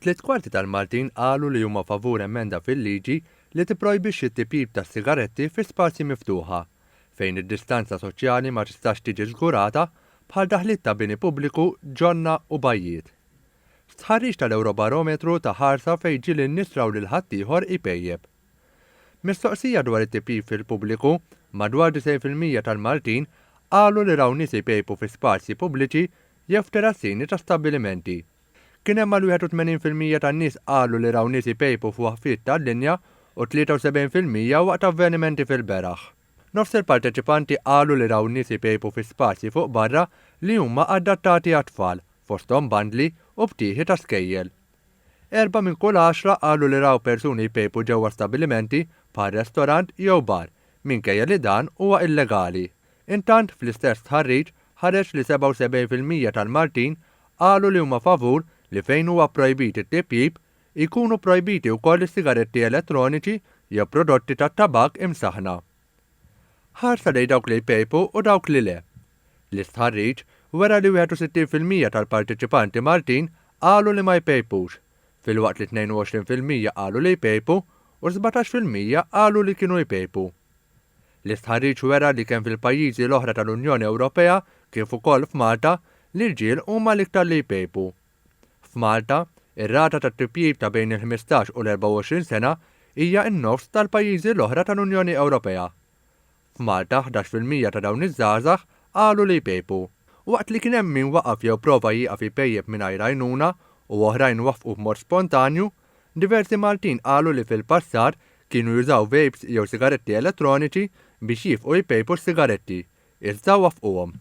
Tliet kwarti tal-Maltin qalu li huma favur emenda fil-liġi li tipprojbixxi t-tipjip tas-sigaretti fi spazji miftuħa, fejn id-distanza soċjali ma tistax tiġi żgurata, bħal daħliet ta' bini pubbliku, ġonna u bajjiet. Stħarriġ tal-Ewrobarometru ta ħarsa fejn ġieli n-nies raw lil ħaddieħor ipejjep. Mistoqsija dwar it-tipjip fil-pubbliku, madwar 90% tal-Maltin qalu li raw nies ipejpu fi spazji pubbliċi jew f'terazzini ta' stabbilimenti. Kien hemm mal-81% tan-nies qalu li raw nies ipejpu f'waqfiet tal-linja u 73% waqt avvenimenti fil-beraħ. Nofs il-parteċipanti qalu li raw nies ipejpu fi spazji fuq barra li huma adattati għat-tfal, fosthom bandli u btieħi ta' skejjel. Erbgħa minn kull għaxra qalu li raw persuni jpejpu ġewwa stabbilimenti bħal restorant jew bar, minkejja li dan huwa illegali. Intant, fl-istess stħarriġ, ħareġ li 77% tal-Maltin qalu li huma favur li fejn huwa pprojbit it-tipjip, ikunu pprojbiti wkoll is-sigaretti elettroniċi jew prodotti tat-tabakk imsaħħna. Ħarsa lejn dawk li jpejpu u dawk li le. L-istħarriġ wera li 61% tal-parteċipanti Maltin qalu li ma jpejpux, filwaqt li 22% qalu li jpejpu u 17% qalu li kienu jpejpu. L-istħarriġ wera li kemm fil-pajjiżi l-oħra tal-Unjoni Ewropea kif ukoll f'Malta, l-irġiel huma l-iktar li jpejpu. F'Malta, ir-rata tat-tipjip ta' bejn il-15 u l-24 sena hija n-nofs tal-pajjiżi l-oħra tal-Unjoni Ewropea. F'Malta 11% ta' dawn iż-żgħażagħ qalu li jpejpu. Waqt li kien hemm min waqaf jew prova jieqaf jpejjep mingħajr għajnuna u oħrajn waffqu b'mod spontanju, diversi Maltin qalu li fil-passat kienu jużaw vapes jew sigaretti elettroniċi biex jiefqu jpejpu s-sigaretti, iżda waffquhom.